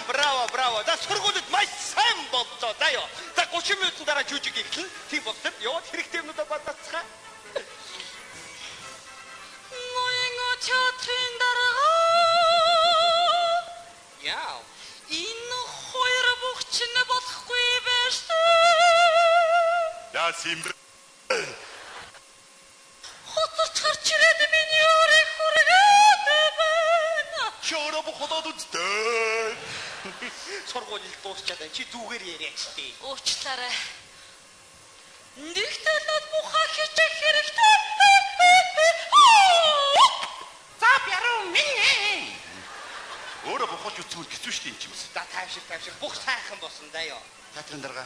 Сайхан, браво, браво. За сургуулиуд маш сайн боллоо. За ёо. За 30 минутын дараа жүжиг эхэлнэ. Тийм болтол яваад хэрэгтэй юмнуудаа бадлацгаа. Ноён театрын дарга. Яа. Энэ хоёр бухч нь болохгүй байж тээ. Яа симбэр. Хоцорч гарч ирээд миний өрийг хүргээд байна. Чи өөрөө бухлаад үсттэй. Сургууль дуусчаад байна. Чи зүгээр яриач тээ. Уучлаарай. Нэгтэл над муухай хичээх хэрэгтэй. За бяруу минь. Өөрөө бухалж үтсэн хэцүү шүү дээ энэ ч юм. За тайвшир тайвшир бүх сайхан болсон даа ёо. Театрын дарга.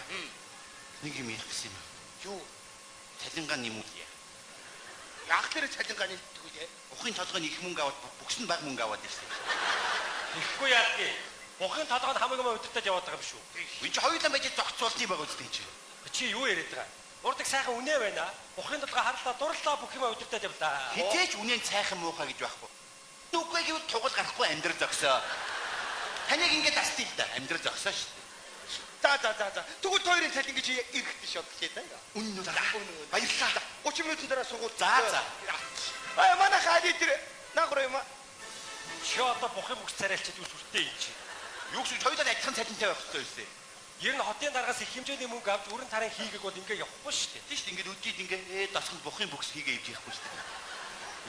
Нэг юм ярих гэсэн юм. Юу? Цалингаа нэмүүлье. Яг тэр цалингаа нэмдэг үү? Ухын толгойн их мөнгө аваад бүкс нь бага мөнгө аваад ирсэн. Тэгэхгүй яадгийг. Бухын толгой нь хамаагүй удирдах яваад байгаа юм шүү. Энд чи хоёулаа байж зогцуултын байгаа үстэй чи. Чи юу яриад байгаа? Урдаг сайхан үнэ байна. Бухын толгой харлаа, дурлаа бүх юм удирдах явлаа. Хитээч үнэн сайхан муухай гэж байхгүй. Үгүй гэвэл тугал гарахгүй амьдрал зогсоо. Таныг ингээд дастъя л да. Амьдрал зогсоо шүү дээ. За за за за. Тэгвэл хоёрын цалин гэж эрэхтэй шодлоо даа. Үнэн үү? Баярлалаа. 30 минутын дараа сургууль. За за. Аа манай хаали тэр наагур юм аа. Чи одоо бухын бүкс царайлчаад юу сүртэй юм чи? Юу гэсэн хоёулаа адилхан цалинтай байх хэрэгтэй байсан. Ер нь хотын даргаас их хэмжээний мөнгө авч өрн тарын хийгээг бол ингээ явахгүй шүү дээ. Тийм шүү дээ. Ингээд өдөрт ингээ дасганд бухын бүкс хийгээ явж яахгүй шүү дээ.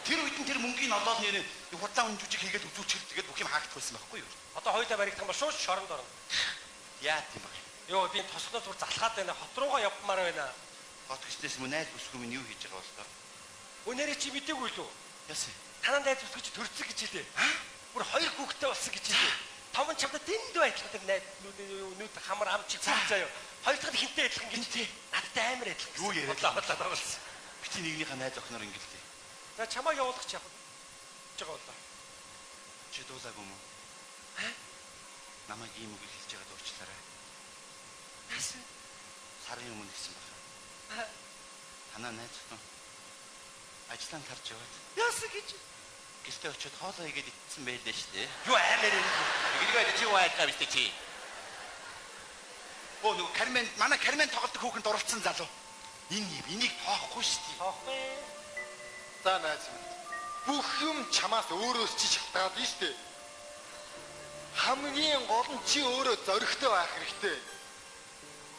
Тэр үед нь тэр мөнгийг олоод нэр худлаа үн жүжиг хийгээд үзүүлчихэл тэгээд бүх юм хаагдах байсан байхгүй юу? Одоо хоёулаа баригдах юм ба шууд шоронд орно. Яа тийм баг. Йоо би тосгоноос бүр залхаад байна. Хот руугаа явмаар байна. Хот гэснээс мөн найз бүсгүй минь юу хийж байгаа бол тоо? Өнөөдөр чи мдэггүй лүү? Яасан? Танаа найз бүсгүй чи төрцөг гэж хэлээ. Бүр хоёр хүүхэдтэй болсон гэж хэлээ. Том нь чамд дэндүү адилхан тэр найз нүд хамар ам чи заяа. Хоёр дахь нь хинтээ адилхан гэж. Надтай амар адилхан. Юу яриад? Бодлоо бодлоо тоглосон. Бити нэгнийхээ найз охиноор ингэлтэй. За чамайг явуулах чи явах гэж байгаа болоо. Чи дуулаагүй юм уу? Намайг ийм үг хэлж байгаад уучлаарай. Яасан? Сарын өмнө гэсэн байна. Танаа найз охин ажлаа тарж яваад. Яасан гэж? Гэртээ очиод хоолоо хийгээд итсэн байлээ шүү дээ. Юу амар яриад. Гэргээ чи юу айлгаа биш чи. Оо нөгөө Кармен манай Кармен тоглодог хүүхэн дурлцсан залуу. Энэ юм энийг тоохгүй шүү дээ. Тоохгүй. За найз минь. Бүх юм чамаас өөрөөс чи шалтгаална шүү дээ. Хамгийн гол нь чи өөрөө зоригтой байх хэрэгтэй.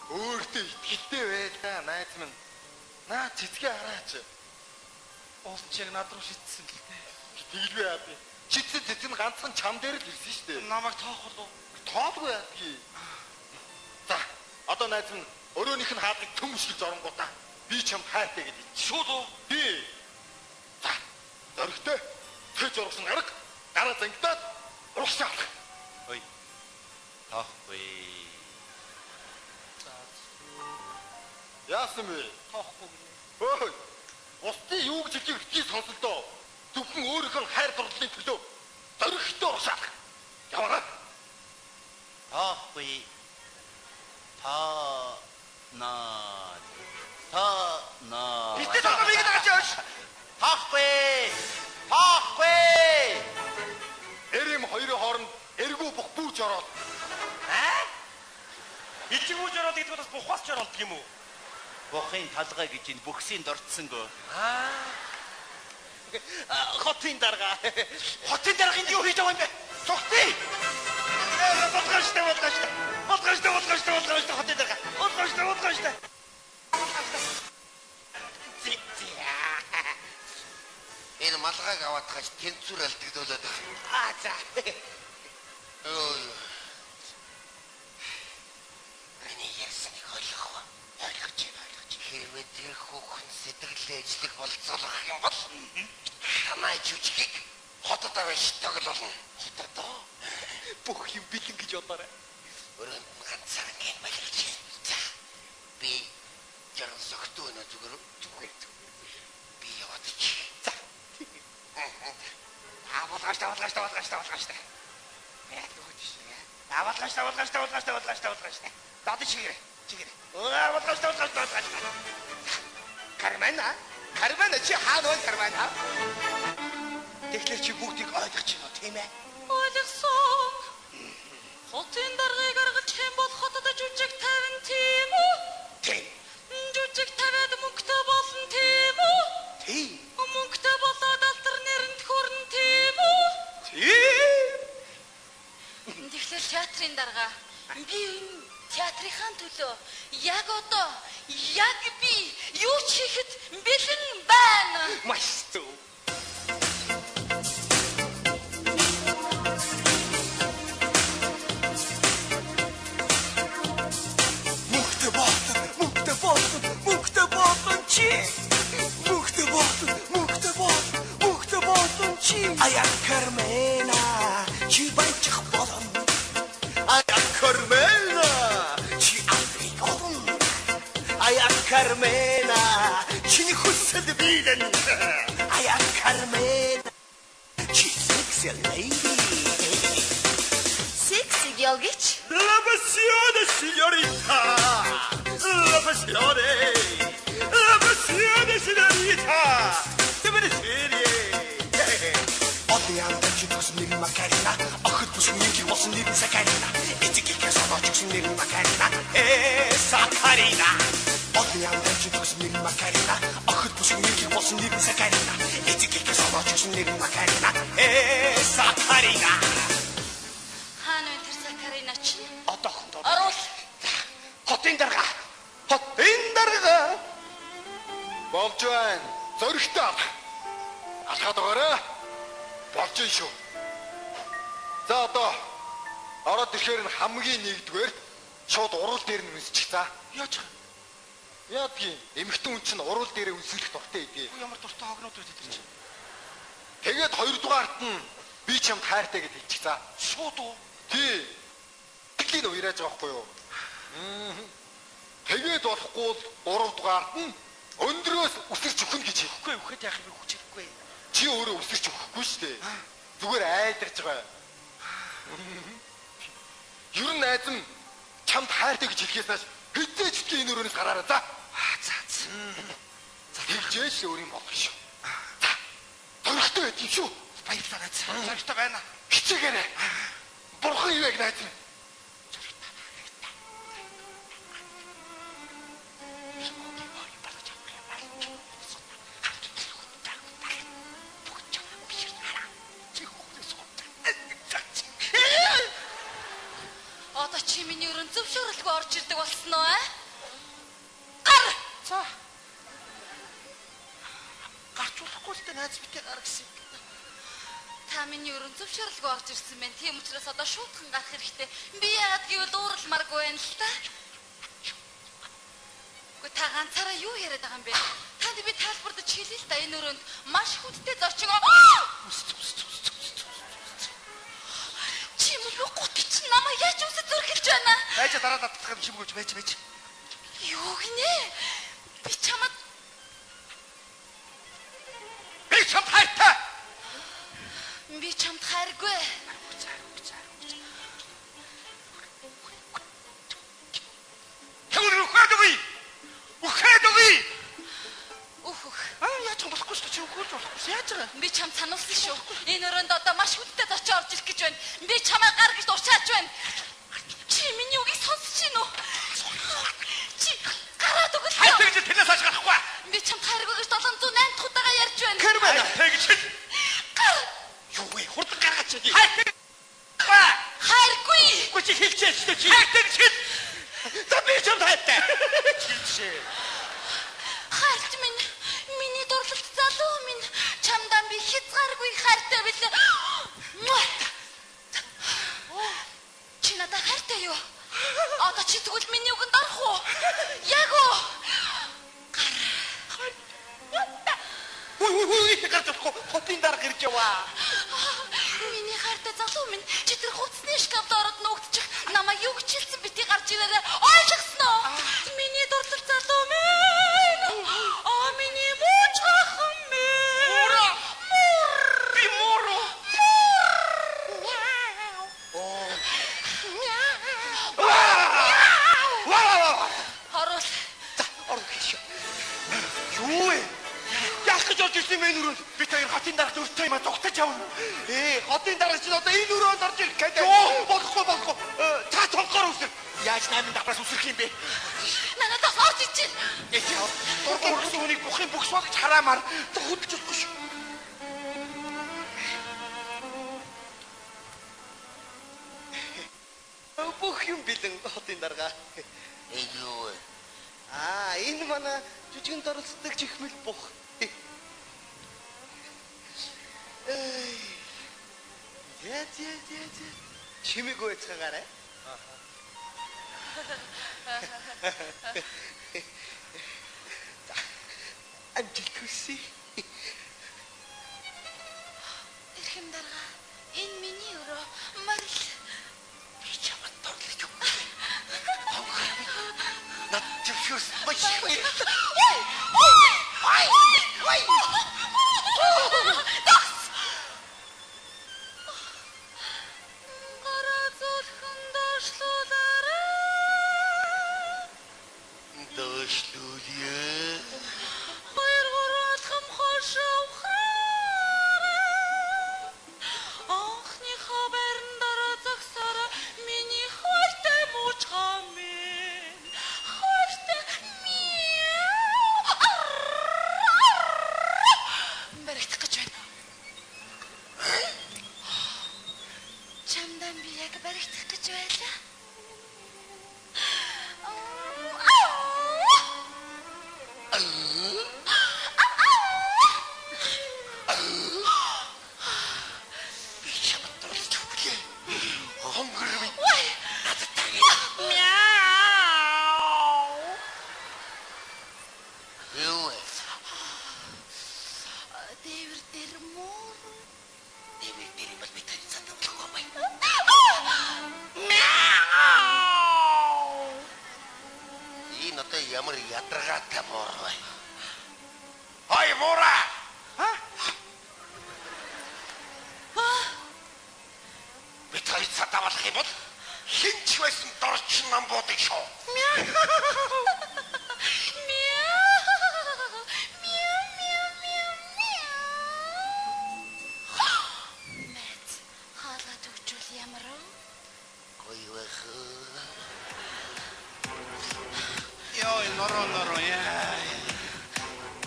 Өөртөө итгэлтэй бай та найз минь. Наа цэцгээ хараач. Уус чи яг над руу шидсэн л дээ. Тэгэлгүй яа би. Шидсэн цэцэг нь ганцхан чам дээр л ирсэн шүү дээ. Намайг тоох уу? Тоолгүй яадгийг. За одоо найз минь өрөөнийх нь хаалгыг төмөшгөж оронгуудаа би чамд хайртай гэж хэлчих. Шууд уу? Тий. За зоригтой цэж ургасан гараг гараа зангидаад урагшаа алах. Ой. Тоохгүй. Яасан бэ? Тоохгүй гинэ. Өө. Бусдын юу гэж хэлхийг битгий сонсолдоо. Зөвхөн өөрийнх нь хайр дурлалын төлөө зоригтой урагшаа алах. Яваарай. Тоохгүй. Та на та на. Битээ толгой мийг дагаж яваач. Тоохгүй. Тоохгүй. Эрэм хоёрын хооронд эргүү бух бүүж ороод Аа? Ичиг бүүж ороод гэдэг бол бас бухаас ч оролдог юм уу? Бухын толгой гэж энэ бүхсийн дурдсангүй. Аа. Хотын дарга. Хотын дарга энд юу хийж байгаа юм бэ? Цогтъё. Болгооштой болгооштой. Болгооштой болгооштой болгооштой хотын дарга. Болгооштой болгооштой. Энэ малгайг аваад хаж тэнцвэр алдагдуулаад байна. Аа за. Өө. Миний ярьсныг ойлгох уу? Ойлгож байна, ойлгож байна. Хэрвээ тэр хүүхэн сэтгэлээ ажиллах болцоолох юм бол танай жүжигийг хотод аваад тоглоулна. Хотод бүх юм бэлэн гэж бодоорой. Өрөөнд нь ганцаар ингэ балирч. За. Би жаргал согтуу өнө зүгээр Зүгээр зүгээр. би яваад чи. За. Аа болгооштой болгооштой болгооштой болгооштой. Яа нөгөө тийш. Аа болгооштой болгооштой болгооштой болгооштой болгооштой. Дод чигээрэй. Чигээрэй. Аа болгооштой болгооштой болгооштой. Кармана. Кармана чи хаана вэ Кармана? Тэгэхээр чи бүгдийг ойлгож байна уу тийм ээ? Ойлгосон. Хотын Театрын дарга. Би энэ театрынхаа төлөө яг одоо яг би юу ч хийхэд бэлэн байна. Маш зөв. Мөнгөтэй болон, мөнгөтэй болон, мөнгөтэй болон чи. Мөнгөтэй болон, мөнгөтэй болон, мөнгөтэй болон чи. Аяа Кармена, чи баяжих болон. Аяа Кармена, чи Африк олон. Аяа Кармена, чиний хүсэл биелэн. Аяа Кармена, чи sexy lady. Секси геолгич. La passione, signorita! La passione! La passione, signorita! Түмэн сэрээ. Одоо яамтай чи төгсөн нэр нь Макарина. Охид бүсгүй нэг болсон нэр нь Сакарина. Эцэг ихээс онооч гэсэн нэр нь Макарина. Сакарина. Одоо яамтай чи төгсөн нэр нь Макарина. Охид бүсгүй нэг болсон нэр нь Сакарина. Эцэг ихээс онооч гэсэн нэр нь Макарина. Сакарина. Хаана вэ тэр Сакарина чинь? Одоохондоо. Оруул. Хотын дарга. Хотын дарга. Болж байна. Зоригтой алах. Алхаад байгаарай. Болж ин шүү. За одоо ороод ирэхээр нь хамгийн нэгдүгээр шууд урал дээр нь үнсчих за. Яаж Яадгийн эмэгтэй хүн чинь урал дээрээ үнсгэх дуртай идэв. ямар дуртай хогнууд байдаг тэр чинь. Тэгээд хоёрдугаарт нь би чамд хайртай гэж хэлчих за. Шууд уу? Тий. Тэглийг уярааж байгаа байхгүй юу? Тэгээд болохгүй бол гуравдугаарт нь өндрөөс үсэрч өгнө гэж хэл. Үгүй үхэд яах юм бэ хүч хэрэггүй. Чи өөрөө үсэрч өгөхгүй шүү дээ. Зүгээр айлгаж байгаа. Ер нь найз нь чамд хайртай гэж хэлхээс нааш хэзээ ч битгий энэ өрөөнөөс гараарай за. За за. Тэгжээж л өөрийн болгох шүү. За. Зоригтой байд юм шүү. Баярлалаа найз. Зоригтой байна. Хичээгээрэй. Бурхан ивэг найз минь. Одоо чи миний өрөөнд зөвшөөрөлгүй орж ирдэг болсон уу аа? Гар. За. Гарч болохгүй л дээ найз битээ гар гэсэн. Та миний өрөөнд зөвшөөрөлгүй орж ирсэн байна. Тийм учраас одоо шуудхан гарах хэрэгтэй. Би яагаад гэвэл ууралмааргүй байна л та. Үгүй та ганцаараа юу яриад байгаа юм бэ? Танд би тайлбарлаж хэлье л да. Энэ өрөөнд маш хүндтэй зочин. Чи мөн гут чинь намайг яаж үсэж зөрхилж байна? Байж дараа татах юм шимгүүлж байж байж. Юу гинэ? Би чамд Би чамд хайртай. би чамд хайргүй. Тэгвэл үхээд өгье. Үхээд өгье. Үх үх. Аа яаж ч болохгүй шүү дээ. Чи үхүүлж болохгүй шүү. Яаж байгаа? Би чамд сануулсан шүү. Энэ өрөөнд одоо маш хүндтэй зочин орж ирэх гэж байна. Би чамайг гар гэж дуршааж байна. Чи миний үгийг сонсож байна уу? Чи гараад өгөл. Хайртай гэж тэрнээс хойш гарахгүй. Би чамд хайргүй гэж 708 дахь удаага ярьж байна. Кармена. Хайртай гэж хэл. Гар. Юу вэ? Хурдан гаргаач. Хайртай. Хайргүй. Үгүй чи хэлчихээ шүү дээ чи. Хайртай гэж хэл. За би чамд хайртай. Хайрт минь миний дурлалт залуу минь чамдаа би хязгааргүй хайртай билээ. Чи надад хайртай юу? Одоо чи тэгвэл миний үгэнд орох уу? Яг уу? Үгүй үгүй гарч болохгүй. Хотын дарга ирж яваа. Миний хайртай залуу минь чи тэр хувцсны шкафд ороод нуугдчих. Намайг юу гэж хэлсэн бити гарч ирээрээ ойлгосон уу? Миний дурлал залуу минь. Аа миний муужхан минь. Муура. Муур. Би мууру. Оруул. За орох гэж. Юу вэ? Яах гэж орж ирсэн юм бэ энэ өрөөнд? Би та хоёр хотын дарга өртөө юм а дугтаж явна. Хотын дарга чинь одоо энэ өрөөнд орж ирэх гэдэг. Юу болохгүй болохгүй. Та цонхоор үсэр. Яаж 8 давхраас үсрэх юм бэ? Надад бас орж ич. Дургуй өргөсөн хүнийг бухын бөхс бол гэж хараамаар хөдөлж болохгүй шүү. Бүх юм бэлэн хотын дарга. Энэ юу вэ? Аа, энэ манай жүжигэнд оролцдог чихмэл бух. Зэ зэ зэ зэ. Чимээгүй байцгаагаарай. За. Амжилт хүсье. Эрхэм дарга, энэ миний өрөө морил. Би чамд дурлаж өгөх. Хонгор минь. Над зөвшөөрсөн маш их баярлалаа. Ой! Ой! Ой! Дагс! Гараа зүрхэн доошлуулаарай. Доошлуулъя. Хоёр гурван алхам хошоо ухаарай. Анхныхаа байран дараа зогсоорой. Миний хайртай муучгаа минь. Хайртай мяу. Баригдах гэж байна. Чамдан би яг баригдах гэж байлаа. Би чамд дурлаж өглөө. Хонгор минь. Ой! Надад тагь. Мяу. Юу вэ? Дээвэр дээр муур. Дээвэр дээр юм бол би таны цаанд болохгүй байна. Мяу. Энэ одоо ямар ядаргаатай муур вэ? Хой муура! Би таны цаанд болох юм бол хэн ч байсан дорч нам буудаг шүү. Мяу. Мяу. Мяу, мяу, мяу, мяу. Мэт, хаалга төгжүүл ямар вэ? Гоё байх. Йой, нороо нороо яа.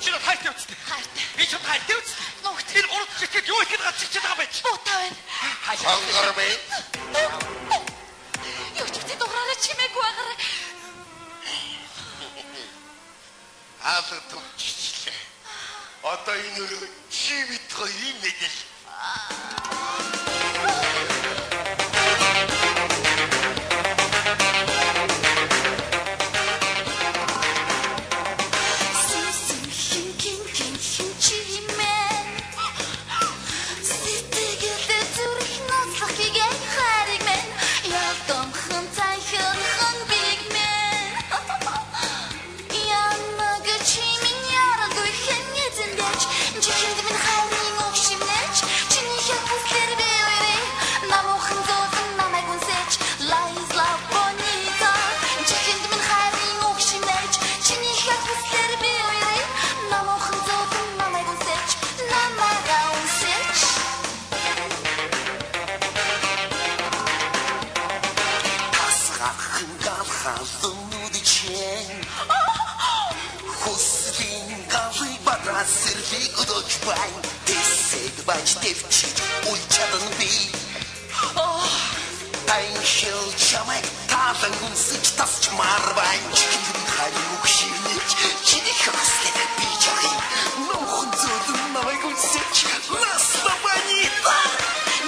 Чи надад хайртай үстэй. Хайртай. Би чамд хайртай үстэй. Нүгт. Энэ гурав чихэд юу ихэд гац чихэд байгаа байж. Буутай байна. Хонгор минь. Юу ч бити дугаараа чимээгүй байгаарай. Хаалга төвччлээ. Одоо энэ өрөө чи бид хоёрын мэдэл. Сүнсэн хин хин хин чимээ. Сэтгэлээ зүрх ноцлох гэгээ хариг мэн. Ялдамхан цайханхан биг мэн. Янаг чимэн яралгүй хэн эзэндэж. Чихэнд минь хайрын өгшимнэж. Чиний хят хүслээр би уярыг. Намуухан зөөлөн намайг үнсэж. La Isla Bonita. Чихэнд минь хайрын өгшимнэж. Чиний хят хүслээр би уярыг. Намуухан зөөлөн намайг үнсэж. Намайг үнсэж. Тасгахан галхалан нүдчэн. Хүслийн галыг бадраа сэрлийг өдөөж байна. Тэсэд бач тэвчиж үл чадна би. Танхил чамайг таалан үнсэж тасчмаар байна. Чихэнд хайрын өгшинэж чиний хүслээр би чахыг. Номхон зөөлөн намайг үнсэж Ласта Бонита.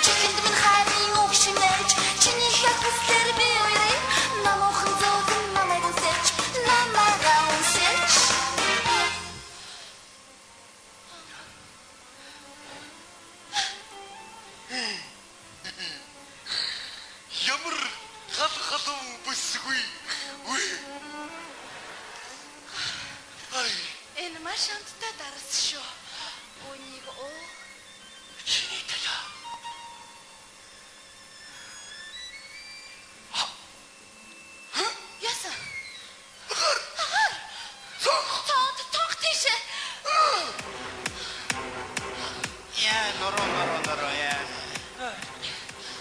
Чихэнд минь хайрын өгшинэж. Чиний хят хүслээр би уярыг. Намуухан зөөлөн намайг үнсэж. Намайг үнсэж. Ямар гал халуун бүсгүй. Үгүй. Ай, Энэ маш амттай дарс шүү. Үнийг уу. чиний талаа. Яасан? Цонх. Цонх, цонх тийшээ. Яа, нороо нороо нороо яа.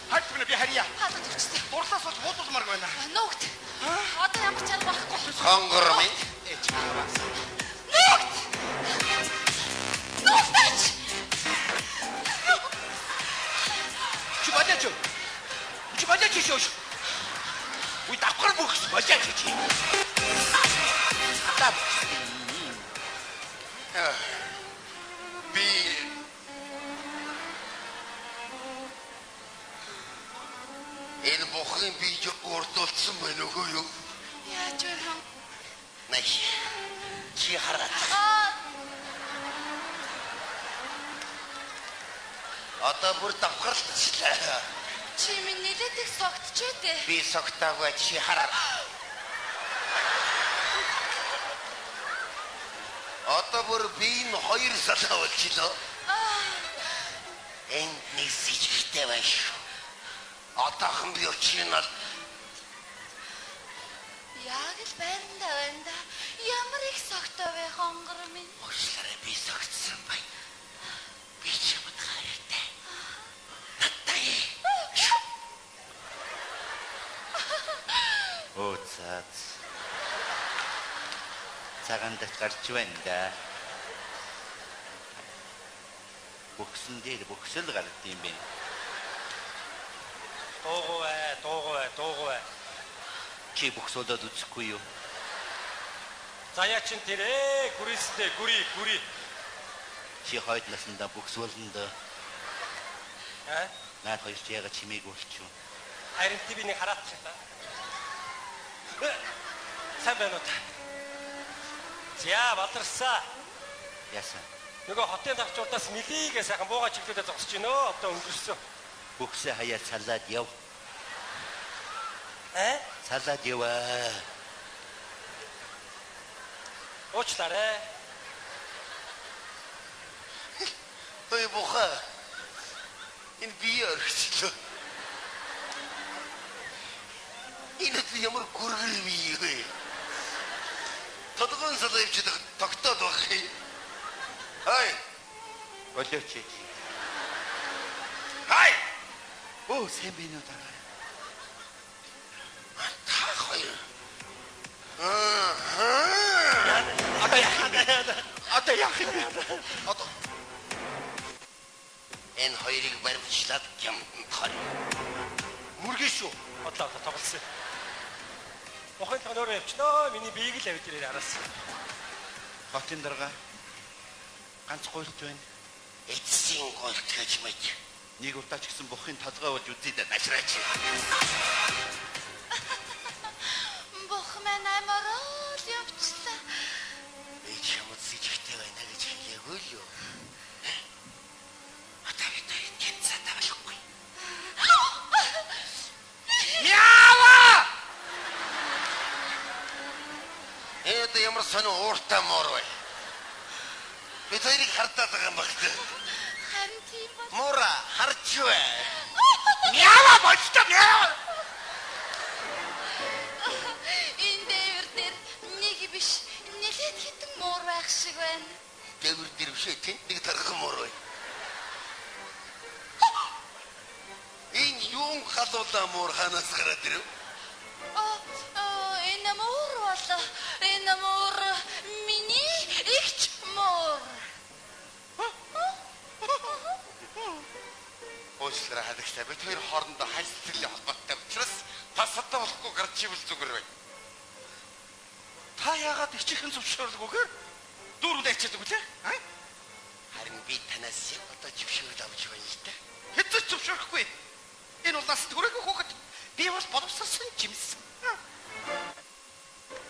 Хайрт минь би харьяа. Хаалга төвчсөн. Дурлаас болж буудулмаар байна. Нүгт. Одоо ямар ч арга байхгүй. Хонгор минь. Э чаавас. Нүгт. Нүгт ач. Чи бодооч. Чи бодооч шүү. Үгүй давхар бөхс болооч чи. Та Би энэ бохын бие урдуулсан байна уу юу? Яаж вэ хон? Най. Чи хараад. Одоо бүр давхарлцлаа. Чи минь нэлээд их согтчээ дээ. Би согтаагүй чи хараад. Одоо бүр би энэ хоёр салаа болчихлоо. Энд нэг сэжигтэй байна шүү. Одоохон би очинол Яг л байрандаа байна да. Ямар их согтоо вэ хонгор минь? Уучлаарай би согтсон байна. Би чамд хайртай. Надтай. Оо цаац. Цагаан дач гарч байна да. Бөхсөн дээр бөхсөл гард юм бэ. Дуугүй ээ, дуугүй ээ, дуугүй ээ. Чи бөхсөлөд үзэхгүй юу? Заяа чин тэр гүрийсдээ гүри гүри. Чи хойд насандаа бөхсөлн дөө. Аа? Наад хоёр чи яга чимээг болчих. Харин ти би нэг хараадчих та. Сайн байна уу та? За баларсаа. Яасан? Нөгөө хотын давчуудаас нилээгээ сайхан бууга чиглүүлээ зогсож байна өө. Одоо өнгөрсөн. Бөхсөө хаяа салаад яв. Аа? Салаад яваа. Уучлаарай. Ой буха. Энэ бие орхичлоо. Энэ ямар гүргэр бие вэ? Тодгон салаа явж тогтоод байх юм. Хай. Болооч чи. Хай. Оо сайн байна уу дараа? Та хоёр. Одоо яах юм бэ? Одоо яах юм бэ? Одоо энэ хоёрыг баримтчлаад гямтанд хор. Мөргөн шүү. Бодлоо одоо тоглосон. Охин тань өөрөө явчихнаа. Миний биеийг л авид ирээр араас. Хотын дарга ганц гуйлт байна. Эцсийн гуйлт гэж мэд. Нэг удаа ч гэсэн бухын толгой болж үзье дээ. Нашраач. Бух маань амарал явчлаа. Би чамд сэжигтэй байна гэж хэлээгүй л юу? Одоо бид хоёр гинцаа тавлахгүй. Яава! Энэ одоо ямар сонин ууртай муур вэ? Бид хоёрыг хардаад байгаа юм баг. Харин тийм бол. Муура харж бай. Яава болчихсон яава! Энэ дээвэр дээр нэг биш нэлээд хитэн муур байх шиг байна. Дээвэр дээр биш ээ, тэнд нэг тархан муур бай. Энэ юун халуулаа муур ханаас гараад ирэв? Энэ муур бол энэ муур миний эгч муур. Уучлаарай халагчтай. Бид хоёр хоорондоо хань сэтгэлийн холбоотой учраас тасадаа болохгүй гарч ивэл зүгээр бай. Та яагаад ичихэн зөвшөөрлгүйгээр дүүрүүл ачаадаг үлээ? Аа? Харин би танаас яг одоо зөвшөөрөл авч байна л да. Хэзээ ч зөвшөөрөхгүй. Энэ бол насанд хүрээгүй хүүхэд. Би бол боловсрсон жимсэн.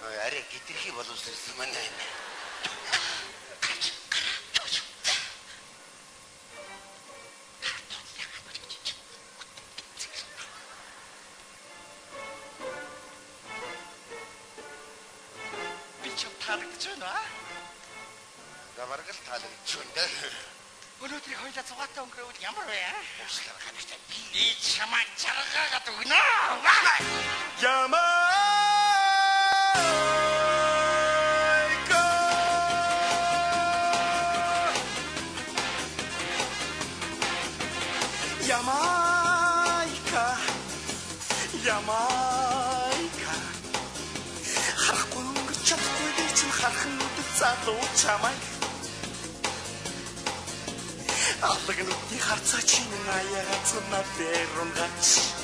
Ой, арай гитерхий боловсрсон маань байна. Гарч гараа. Би чам таалагдж байна аа? За бараг л таалагдж байна да. Өнөөдрийг хоёлаа зугаатай өнгөрөөвөл ямар вэ? Аа? Уучлаарай халагчтай. Би чамайг чаргаагаад өгнө. Ямайка Ямайка Ямайка Харахгүй өнгөрч чадахгүй би чинь хархан нүдэд залуу чамайг Алаг нүдний харцаа чинь аяга цунаа дээр унгач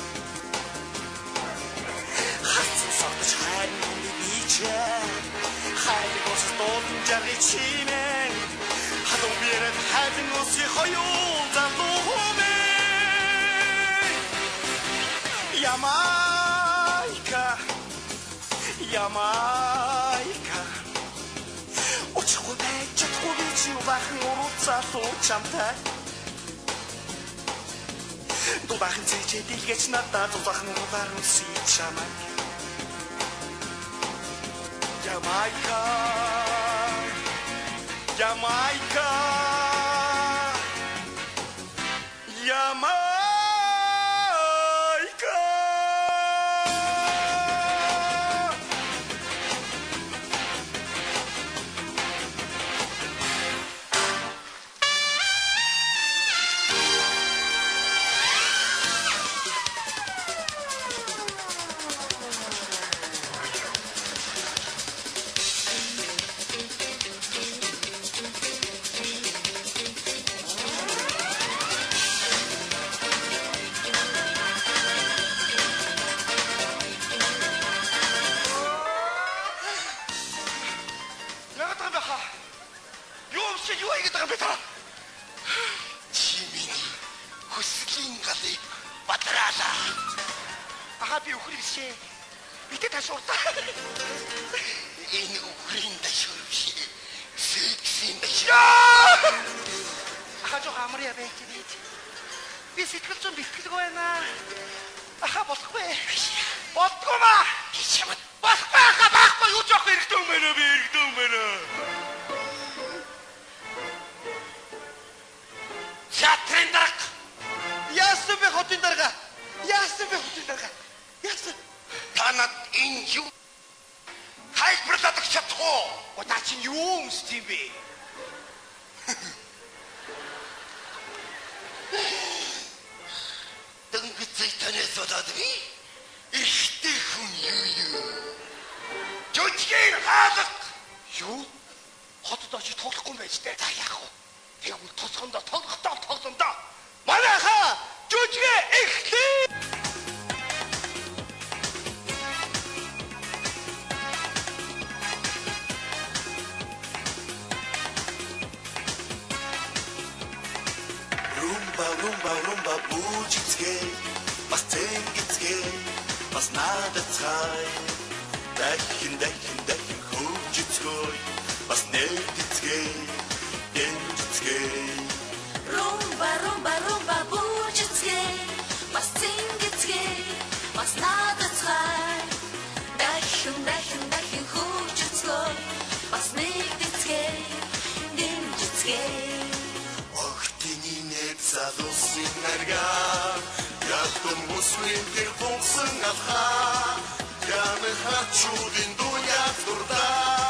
Чимээ халуун биеэр хайлан үсий хоёул залуу минь. Ямайка, Ямайка. Очихгүй байж чадахгүй би чи бахан уруу залуу чамтай. Дубахан цэжээ дэлгэч надад зузахан уруугаар үсий чамайг. Ямайка, Ямайка, Ямайка. Яагаад байгаа юм бэ хаа? Юу юм чи юу хийгээд байгаа юм бэ та? Чи миний хүслийн галыг бадраалаа. Ахаа би үхэр биш ээ. Битээ таш урдаа. Энэ үхрийн дашуур биш. Сексийн дашуур. Ахаа жоо амар яа байж байж. Би сэтгэл зүйн бэлтгэлгүй байна. Ахаа болохгүй. Болдгоо маа. Би чамд Болохгүй ахаа байхгүй юу жоох эрэгтэй юм байна би эрэгтэй юм байна. Театрын дарга. Яасан бэ хотын дарга? Яасан бэ хотын дарга? Яасан? Та над энэ юу тайлбарлаад өгч чадах уу? Оо та чинь юу өмсөж юм бэ? Дөнгөцөй танаас болоод би эрэгтэй хүн юу юу? Жүжигээр хаалга. Юу? Хотод очиж тоглохгүй юм байж тээ. За яах вэ? Тэгвэл тосгондоо тоглохдоо тоглондоо. Манайхаа жүжигээ эхлэе. Румба, румба, румба, бүжицгээ, бас цэнгицгээ, бас наадацгаая. Дахин, дахин, дахин хөгжицгөөе, бас нэгдэцгээ, дэмжицгээ. Румба, румба, румба, бүжицгээ, бас цэнгицгээ, бас наадацгаая. Дахин, дахин, дахин хөгжицгөөе, бас нэгдэцгээ, дэмжицгээ. Огтны нэр залуусын наргаа, ятан бүсвэн тэр гонсон алхаа, Ямын хачуудын дуяа дурдаа.